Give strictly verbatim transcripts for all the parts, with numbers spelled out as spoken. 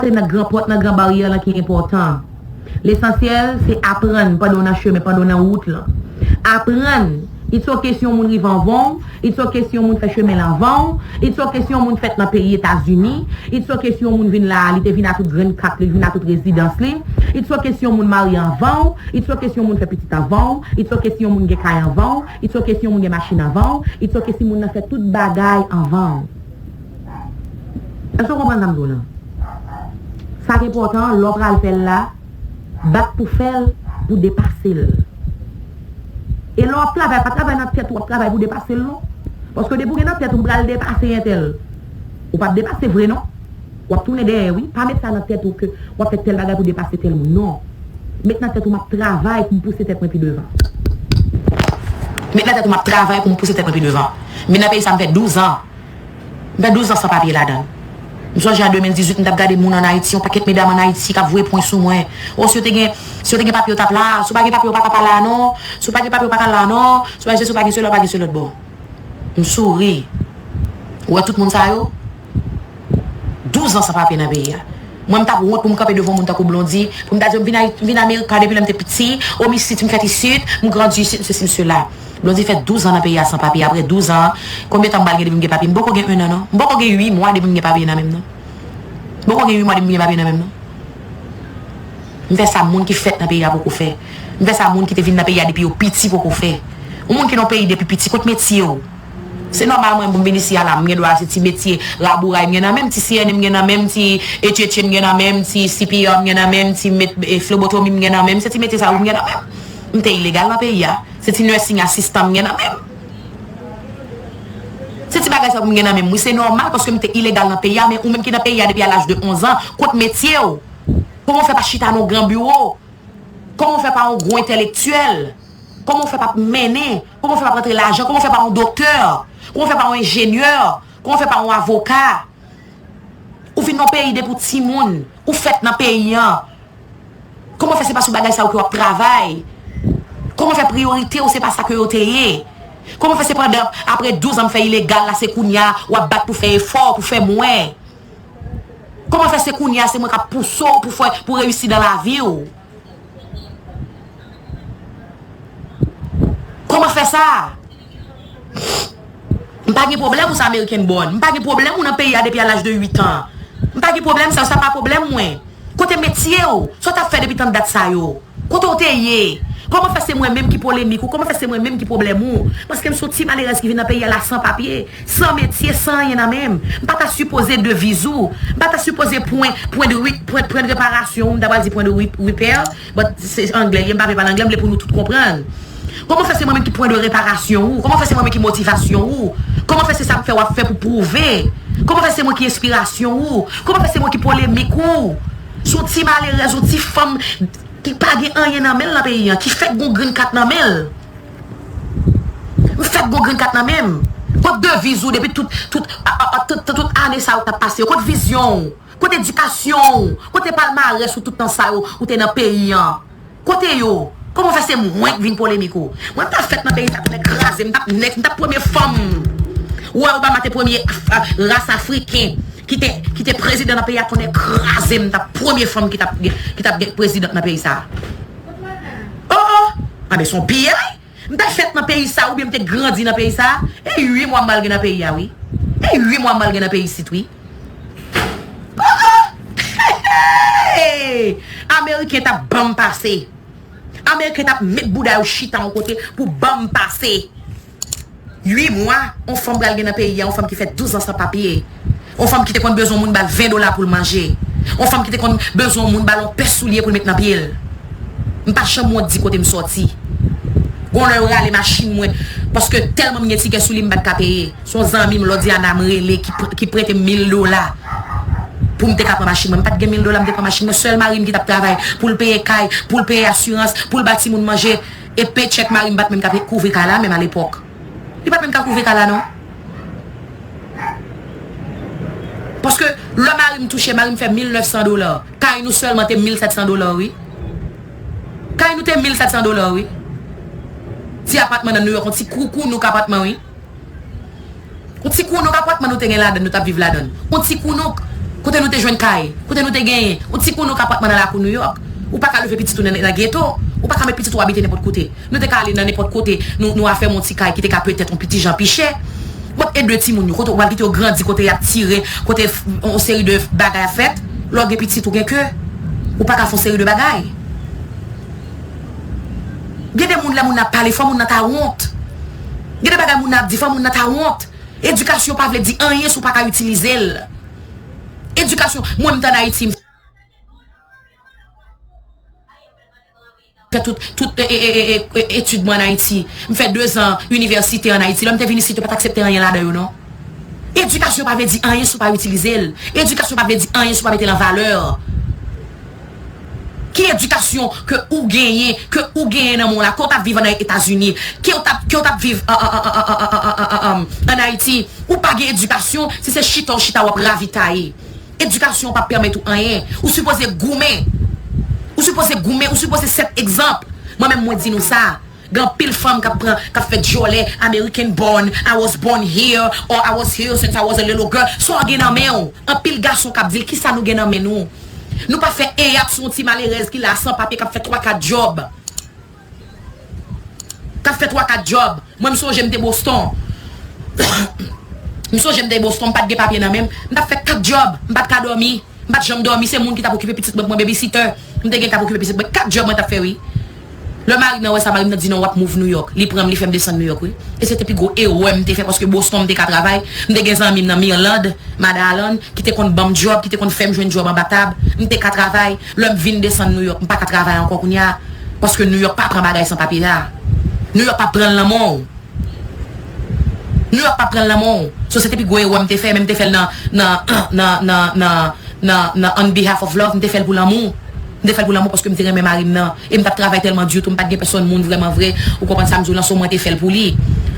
Se nan gran pòt, nan gran baryè lan ki enpòtan. Lesansyèl, se aprann pandan w nan chemen, pandan w nan wout lan. Aprann. It's ok si yon moun rive anvan w, it's ok si yon moun fè chemen lan anvan w, it's ok si yon moun fèt nan peyi Etazini, it's ok si yon moun vin la, li te vin a tout grenn kat li, li vin a tout rezidans li, it's ok si yon moun marye anvan w, it's ok si yon moun fè pitit anvan w, it's ok si yon moun gen kay anvan w, it's ok si yon moun gen machin anvan w, it's ok si moun nan fè tout bagay anvan w. Èske w konprann sa m di w lan? Sa k enpòtan an, lè w pral fè l la, bat pou fè l, pou depase l. E lè w ap travay, pa travay nan tèt ou w ap travay pou depase l non. Paske depi w gen nan tèt ou m pral depase entèl, ou p ap depase vre non. W ap tounen dèyè wi. Pa met sa nan tèt ou ke w ap fè tèl bagay pou depase tèl moun non. Met nan tèt ou m ap travay pou m pouse tèt mwen pi devan. Met nan tèt ou m ap travay pou m pouse tèt mwen pi devan. M vin nan peyi sa m fè douz an. M fè douz an san papye ladan l. M sonje an de mil dizuit, m t ap gade moun ann Ayiti, yon pakèt medam ann Ayiti k ap voye pwen sou mwen. O, si yo te gen, si yo te gen papye, yo t ap la. Si w pa gen papye, ou pa ka pa la non. Si w pa gen papye, ou pa ka la non. Si w pa gen sesi, ou pa gen sela, ou pa gen se lòt bò. M souri. Ou wè tout moun sa yo? Douz an san papye nan peyi a. Mwen, m t ap wont pou m kanpe devan yon moun tankou Blondy, pou m ta di yo, m vin Ayiti, m vin Amerika depi lè m te piti, o, m isit, m fèt isit, m grandi isit, m sesi, m sela. Blondy fè douz an nan peyi a san papye. Apre douz an, konbyen tan m pral gen depi m gen papye? M poko gen en an non. M poko gen uit mwa depi m gen papye nan men m non. M poko gen uit mwa depi m gen papye nan men m non. M fè sa moun ki fèt nan peyi a poko fè. M fè sa moun ki te vin nan peyi a depi yo piti poko fè. Yon moun ki nan peyi depi piti, kot metye w? Se nòmal mwen pou m vin isi a la, m gen dwa se ti metye rabouray m gen nan men m, ti C N A m gen nan men m, ti H H A m gen nan men m, ti C P R m gen nan men m, ti met, e, flebotomi m gen nan men m, se ti metye sa yo m gen nan men m. M te ilegal nan peyi a. Se ti nursing assistant m gen nan men m. Se ti bagay sa pou m gen nan men m. Wi, se nòmal paske m te ilegal nan peyi a, men ou menm ki nan peyi a depi a laj de onz an, kot metye w? Kòman w fè pa chita nan yon gran biwo? Kòman w fè pa yon gwo entèlektyèl? Kòman w fè pa mennen? Kòman w fè pa rantre lajan? Kòman w fè pa yon doktè? Kòman w fè pa yon enjenyè? Kòman w fè pa yon avoka? Ou vin nan peyi depi w timoun. Ou fèt nan peyi an. Kòman fè se pa sou bagay sa yo ke w ap travay? Kòman fè priyorite w se pa sa ke yo te ye? Kòman fè se pandan, apre douz an m fè ilegal la, se kounye a w ap bat pou fè efò, pou fè mwen? Kòman fè se kounye a se mwen k ap pouse w pou fè, pou reyisi nan lavi w? Kòman fè sa? M pa gen pwoblèm ou se American born. M pa gen pwoblèm ou nan peyi a depi a laj de uit an. M pa gen pwoblèm sa, sa pa pwoblèm mwen. Kote metye w? Sa w t ap fè depi tan dat sa yo? Kote w te ye? Kòman fè se mwen menm ki polemik ou? Kòman fè se mwen menm ki pwoblèm ou? Paske m se yon ti malerèz ki vin nan peyi a la san papye, san metye, san anyen nan men m. M pa ta sipoze deviz ou. M pa ta sipoze pwen, pwen de ri-, pwen, pwen de reparasyon ou. M ta pral di pwen de ri-, repair, but se anglè li ye, m pa vle pale anglè, m vle pou nou tout konprann. Kòman fè se mwen menm ki pwen de reparasyon ou? Kòman fè se mwen menm ki motivasyon ou? Kòman fè se sa m fè w ap fè pou pwouve? Kòman fè se mwen ki enspirasyon ou? Kòman fè se mwen ki polemik ou? Se yon ti malerèz, yon ti fanm ki pa gen anyen nan men l nan peyi an, ki fèk gon grenn kat nan men l. M fèk gon grenn kat nan men m. Kot deviz ou depi tout, tout, a, a, a, tout, tout, tout ane sa yo k ap pase yo? Kot vizyon w? Kot edikasyon w? Kote palmarès ou tout tan sa yo ou te nan peyi an? Kote yo? Kòman fè se mwen k vin polemik ou? Mwen m ta fèt nan peyi sa pou nèg kraze m, m t ap nèg, m t ap premye fanm. Ou wè Obama te premye af-, a, ras afriken ki te, ki te prezidan nan peyi a pou nèg kraze m, m t ap premye fanm ki t ap gen, ki t ap gen prezidant nan peyi sa. Oh, oh! Anben, se yon piyay! M ta fèt nan peyi sa oubyen m te grandi nan peyi sa, e uit mwa m pral gen nan peyi a, wi. E uit mwa m pral gen nan peyi isit, wi. Oh, oh! Hey! Ameriken t ap ban m pase. Ameriken t ap met bouda yo chita yon kote pou ban m pase. Uit mwa, yon fanm pral gen nan peyi a, yon fanm ki fè douz an san papye. Yon fanm ki te konn bezwen moun ba l ven dola pou l manje. Yon fanm ki te konn bezwen moun ba l yon pè soulye pou l met nan pye l. M pa janm wont di kote m sòti. Gon lè yo rale machin mwen, paske tèlman m gen ti kè sou li, m pa t ka peye. Se yon zanmi m, Lòdiana, m rele, ki pr-, ki prete m mil dola pou m te ka pran machin mwen. M pa t gen mil dola, m te pran machin mwen. Sèl mari m ki t ap travay pou l peye kay, pou l peye asirans, pou l ba timoun manje. E pechèk mari m pa t menm ka pe-, kouvri kay la, menm alepòk. Li pa t menm ka kouvri kay la, non. Paske lè mari m touche, mari m fè mil nèf san dola. Kay nou sèlman te mil sèt san dola, wi. Kay nou te mil sèt san dola, wi. Ti apatman nan Nouyòk, yon ti koukounouk apatman, wi. Yon ti kounouk apatman nou te gen ladan l, nou t ap viv ladan l. Yon ti kounouk. Kote nou te jwenn kay? Kote nou te genyen? Yon ti kounou k ap patman nan lakou Nouyòk. Ou pa ka leve pitit ou nan, nan geto. Ou pa ka met pitit ou abite nenpòt kote. Nou te ka ale nan nenpòt kote. Nou, nou a fè yon ti kay ki te ka petèt yon piti jan pi chè. Bon, e de timoun yo, kote ou pral kite yo grandi, kote y ap tire, kote f- yon seri de bagay ap fèt. Lè w gen pitit ou gen ke. Ou pa ka fè yon seri de bagay. Gen de moun, lè moun nan ap pale, fò moun nan ta wont. Gen de bagay moun nan ap di, fò moun nan ta wont. Edikasyon pa vle di anyen si w pa ka itilize l. Edikasyon, mwen m t ann Ayiti, m fè tout, tout e, e, e, e, e, etid mwen ann Ayiti. M fè dezan inivèsite ann Ayiti. Lè m te vin isit, yo pa t aksepte anyen ladan yo, non. Edikasyon pa vle di anyen si w pa itilize l. Edikasyon pa vle di anyen si w pa mete l an valè. Ki edikasyon ke ou genyen, ke ou genyen nan men w la, ke w t ap viv ann Etazini, ke w t ap, ke w t ap viv an, an, an, an, an, an, an, an, an, ann Ayiti, ou pa gen edikasyon, si se chita w chita w ap ravitaye. Edikasyon p ap pèmèt ou anyen. Ou sipoze goumen. Ou sipoze goumen, ou sipoze sèt egzanp. Mwen menm mwen di nou sa. Gen anpil fanm k ap pran, k ap fè dyòlè, American born, I was born here, or I was here since I was a little girl. Sa w gen nan men w? Anpil gason k ap di l, kisa nou gen nan men nou? Nou pa fè eyap sou yon ti malerèz ki la san papye k ap fè twa kat djòb. K ap fè twa kat djòb. Mwen m sonje m te Boston. M sonje m te Boston, m pa t gen papye nan men m. M t ap fè kat djòb. M pa t ka dòmi. M pa t janm dòmi, se moun ki t ap okipe pitit mwen, pran babysitter. M te gen k ap okipe pitit mwen. Kat djòb mwen t ap fè, wi. Lè mari m nan wè sa, mari m nan di non, w ap move Nouyòk. Li pran m, li fè m desann Nouyòk, wi. E se te pi gwo erè m te fè, paske Boston m te ka travay. M te gen zanmi m nan Mirland, Mada Alan, ki te konn ban m djòb, ki te konn fè m jwenn djòb anba tab. M te ka travay. Lè m vin desann Nouyòk, m pa ka travay ankò kounye a. Paske Nouyòk pa pran bagay san papye la. Nouyòk pa pran l nan men w. Nouyòk pa pran l nan men w. So, se te pi gwo erè m te fè, men m te fè l nan, nan, nan, nan, nan, nan, nan on behalf of love, m te fè l pou lanmou. M te fè l pou lanmou paske m te renmen mari m nan. E m t ap travay tèlman di tou, m pa t gen pèsonn moun vrèman vre. Ou konprann sa m di w lan, so mwen te fè l pou li.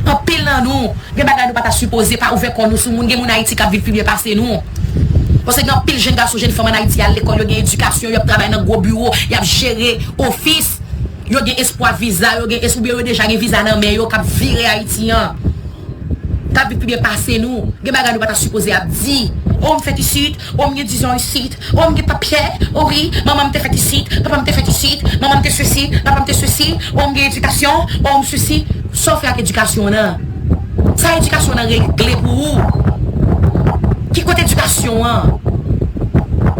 Anpil nan nou, gen bagay nou pa ta sipoze, pa ouvè kò nou sou moun. Gen moun Ayiti k ap viv pi byen pase nou. Paske gen anpil jèn gason, jèn fanm ann Ayiti, al lekòl, yo gen edikasyon, y ap travay nan gwo biwo, y ap jere ofis. Yo gen espwa viza, yo gen es- oubyen yo deja gen viza nan men yo k ap vire Ayiti an. K ap viv pi byen pase nou. Gen bagay nou pa ta sipoze ap di. O, m fèt isit, o, m gen dizon isit, o, m gen papye, o wi, manman m te fèt isit, papa m te fèt isit, manman m te sesi, papa m te sesi, o, m gen edikasyon, o, m sesi. Sa w fè ak edikasyon w nan? Sa edikasyon w nan regle pou ou? Ki kote edikasyon an?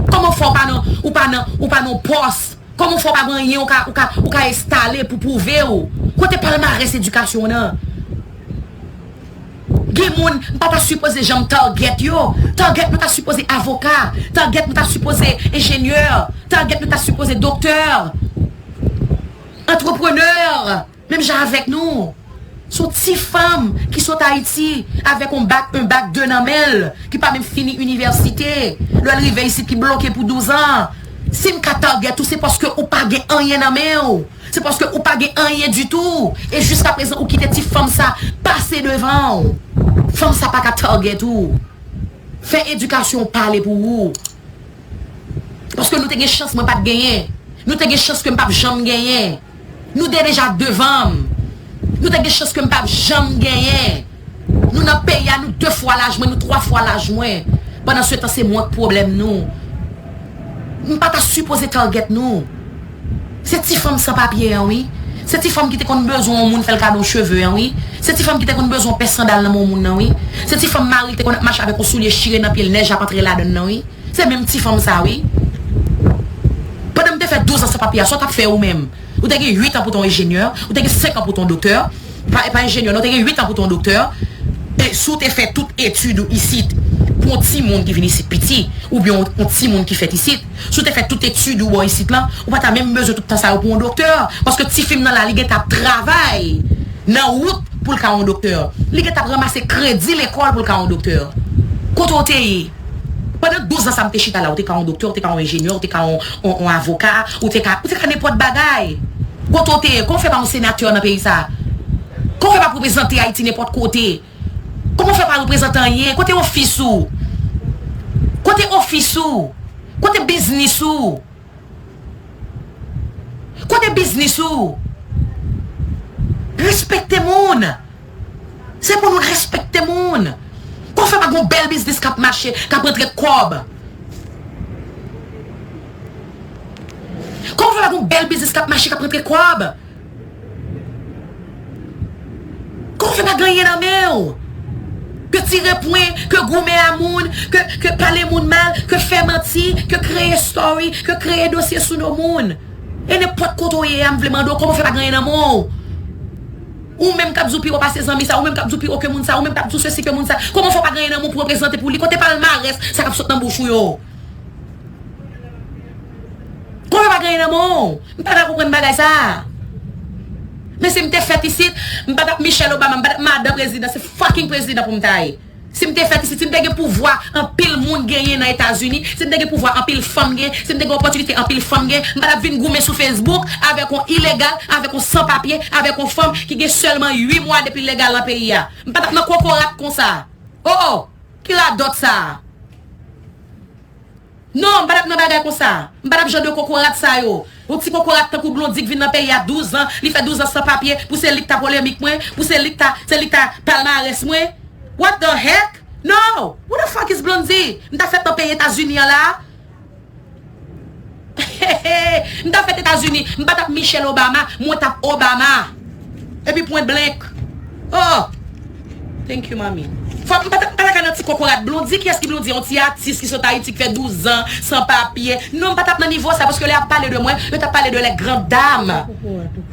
Kòman w fè w pa nan, ou pa nan, ou pa nan pòs? Kòman w fè w pa gen anyen ou ka, ou ka, ou ka enstale pou pwouve w? Kote palmarès edikasyon w nan? Gen moun, m pa ta sipoze janm target yo. Target nou ta sipoze avoka. Target nou ta sipoze enjenyè. Target nou ta sipoze doktè. Antreprenè. Menm jan avèk nou. Se yon ti fanm ki sot Ayiti avèk yon bak, yon bak de nan men l, ki pa menm fini inivèsite. Lè l rive isit, ki bloke pou douz an. Si m ka target ou, se paske ou pa gen anyen nan men w. Se paske ou pa gen anyen ditou. E jiskaprezan, ou kite ti fanm sa pase devan w. Fanm sa pa ka target ou. Fè edikasyon w pale pou ou. Paske nou te gen chans mwen pa t genyen. Nou te gen chans ke m p ap janm genyen. Nou te deja devan m. Nou te gen chans ke m p ap janm genyen. Nou nan peyi a, nou de fwa laj mwen, nou twa fwa laj mwen. Pandan se tan, se mwen k pwoblèm nou. M pa ta sipoze target nou. Se ti fanm san papye an, wi. Se ti fanm ki te konn bezwen yon moun fè l kado yon cheve an, wi. Se ti fanm ki te konn bezwen yon pè sandal nan men yon moun nan, wi. Se ti fanm mari l te konn ap mache avèk yon soulye chire nan pye l, nèj ap antre ladan l nan, wi. Se menm ti fanm sa, wi. Pandan m te fè douz an san papye a, sa w t ap fè ou menm? Ou te gen uit an pou w te yon enjenyè, ou te gen senk an pou w te yon doktè. Pa, pa enjenyè, non, ou te gen uit an pou w te yon doktè. E si w te fè tout etid ou isit pou yon timoun ki vin isit piti, oubyen yon, yon timoun ki fèt isit, si w te fè tout etid ou bò isit lan, ou pa ta menm bezwen tout tan sa yo pou yon doktè. Paske tifi m nan la, li gentan ap travay nan wout pou l ka yon doktè. Li gentan ap ranmase kredi lekòl pou l ka yon doktè. Kote w te ye? Pandan douz an sa m te chita la, ou te ka yon doktè, ou te ka yon enjenyè, ou te ka yon, yon, yon avoka, ou te ka, ou te ka nenpòt bagay. Kote w te ye? Kòman w fè pa yon senatè nan peyi sa? Kòman w fè pa reprezante Ayiti nenpòt kote? Kòman w fè pa reprezante anyen? Kote ofis ou? Kote ofis ou? Kote biznis ou? Kote biznis ou? Respekte moun. Se pou nou respekte moun. Kòman w fè pa gen yon bèl biznis k ap mache, k ap rantre kòb? pa gon bèl biznis k ap mache, k ap rantre kòb. Kòman w fè pa gen anyen nan men w? Ke tire pwen, ke goumen a moun, ke, ke pale moun mal, ke fè manti, ke kreye story, ke kreye dosye sou non moun. E nenpòt kote w ye a, m vle mande w, kòman w fè pa gen anyen nan men w? Ou menm k ap di w pi wo pase zanmi sa, ou menm k ap di w pi wo ke moun sa, ou menm k ap di w sesi ke moun sa, kòman w fè w pa gen anyen nan men w pou w reprezante pou li? Kote palmarès sa k ap sot nan bouch ou yo? Kòman w fè pa gen anyen nan men w? M pa ka konprann bagay sa. Men si m te fèt isit, m pa t ap Michelle Obama, m pa t ap madan prezidan, se fucking prezidan pou m ta ye. Si m te fèt isit, si m te gen pouvwa anpil moun genyen nan Etazini, si m te gen pouvwa anpil fanm gen, si m te gen opòtinite anpil fanm gen, m pa t ap vin goumen sou Facebook avèk yon ilegal, avèk yon san papye, avèk yon fanm ki gen sèlman uit mwa depi l legal nan peyi a. M pa t ap nan kokorat konsa. Oh, oh, ki radòt sa a? Non, m pa t ap nan bagay konsa. M pa t ap jan de kokorat sa yo. Yon ti kokorat tankou Blondy k vin nan peyi a douz an, li fè douz an san papye, pou se li k ta polemik mwen, pou se li k ta, se li k ta palmarès mwen. What the heck? No! Who the fuck is Blondy? M ta fèt nan peyi Etazini an la. M ta fèt Etazini, m pa t ap Michelle Obama, mwen t ap Obama. Epi pwen blank. Oh! Thank you, mami. Fò m pa ta, pa ta ka nan ti kokorat Blondy. Kiyès ki Blondy? Yon ti atis ki sot Ayiti, ki fè douz an, san papye. Non, m pa t ap nan nivo sa, paske lè y ap pale de mwen, yo t ap pale de les grandes dames.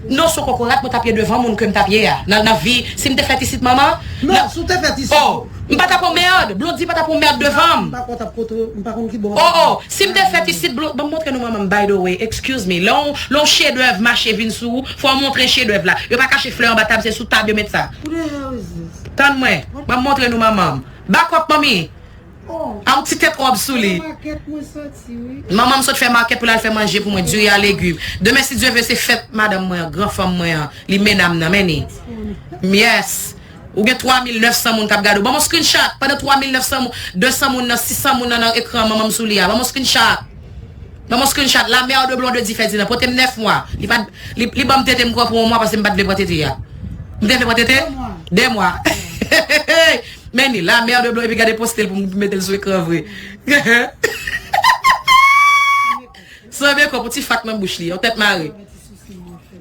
Non, se yon kokorat, mwen t ap ye devan moun ke m t ap ye a. Nan, nan vi, si m te fèt isit, manman. Non, si w te fèt isit. Oh, m pa t ap yon mèd. Blondy pa t ap yon mèd devan m. M pa konn, m pa konn ki bò. Oh, oh, si m te fèt isit, Blondy, ban m montre nou, manman m, by the way, excuse me. Lè yon, lè yon chedèv mache vin sou ou, fò w montre chedèv la. Yo pa kache flè anba tab, se sou tab yo met sa. Tann mwen, ban m montre nou manman m. Back up, manmi. Oh. A yon ti tèt wòb sou li. Nan makèt mwen soti, wi. Manman m sot fè makèt pou l al fè manje pou mwen, diri a legim. Demen, si Dye ve, se fèt madanm mwen an, gran fanm mwen an. Li mennam nan, men ni. Yes. Ou gen twa mil nèf san moun k ap gade w. Ban m yon screenshot. Pandan twa mil nèf san moun, de san moun nan, sis san moun nan nan ekran manman m sou li a. Ban m yon screenshot. Ban m yon screenshot. La mère de Blondedy Ferdinand. Pote m nèf mwa. Li pa, li, li ban m tete m kwè pou yon mwa paske m pa t vle pran tete a. M te vle pran tete? De mwa. De mwa. Men ni, la mère de Blondedy, epi gade poste l pou m mete l sou ekran vre. San mekòp, yon ti fak nan bouch li, yon tèt mare.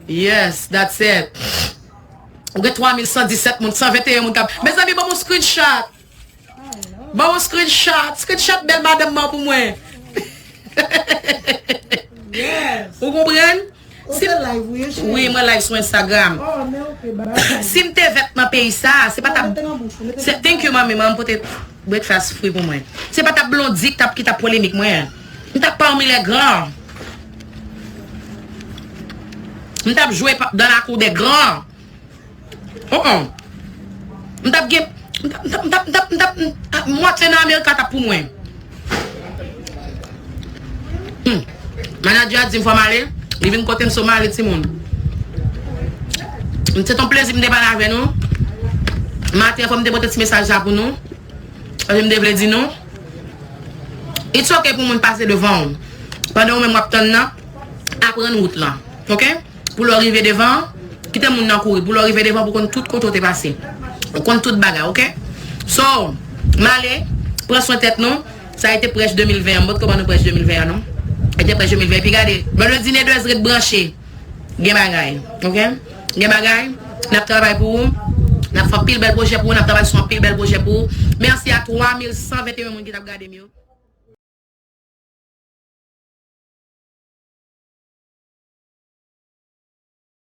Yes, that's it. Ou gen twa mil san disèt moun, san venteyen moun k ap. Mezanmi, ban m yon screenshot. Ban m yon screenshot. Screenshot bèl madanm mwen pou mwen. Yes. Ou konprann? Ou te live, wi, cheri? Wi, mwen live sou Instagram. Oh, men ok, bye. Si m te fèt nan peyi sa, se pa t ap. Mete nan bouch ou, mete nan bouch ou. Thank you, manmi. Manmi pote breakfast free pou mwen. Se pa t ap Blondy ki t ap, ki t ap polemik mwen. M t ap parmi les grands. M t ap jwe pa, dans la cour des grands. Oh, oh. M t ap gen, m t ap, m t ap, m t ap, m t ap, m t ap, m t ap, mwatye nan Amerika t ap pou mwen. Hmm. Manadjè a di m fò m ale, li vin kote m, so m ale, timoun. Se t on plezi pou m te pale avè nou. Maten an, fò m te pote ti mesaj sa pou nou. Paske m te vle di nou, it's ok pou moun pase devan w. Pandan ou menm w ap tann nan, aprann wout lan. Ok? Pou lè w rive devan, kite moun nan kouri. Pou lè w rive devan, pou konn tout kote w te pase. Ou konn tout bagay, ok? So, m ale, pran swen tèt nou. Sa a été prèch de mil ven an. M potko ban nou prèch de mil ven an, non. Sa a été prèch de mil ven. Epi gade, Blondedy Nedwez ret branche. Gen bagay, ok? Gen bagay. N ap travay pou ou. N ap fè anpil bèl pwojè pou ou. N ap travay sou anpil bèl pwojè pou ou. Mèsi a twa mil san venteyen moun ki t ap gade m yo.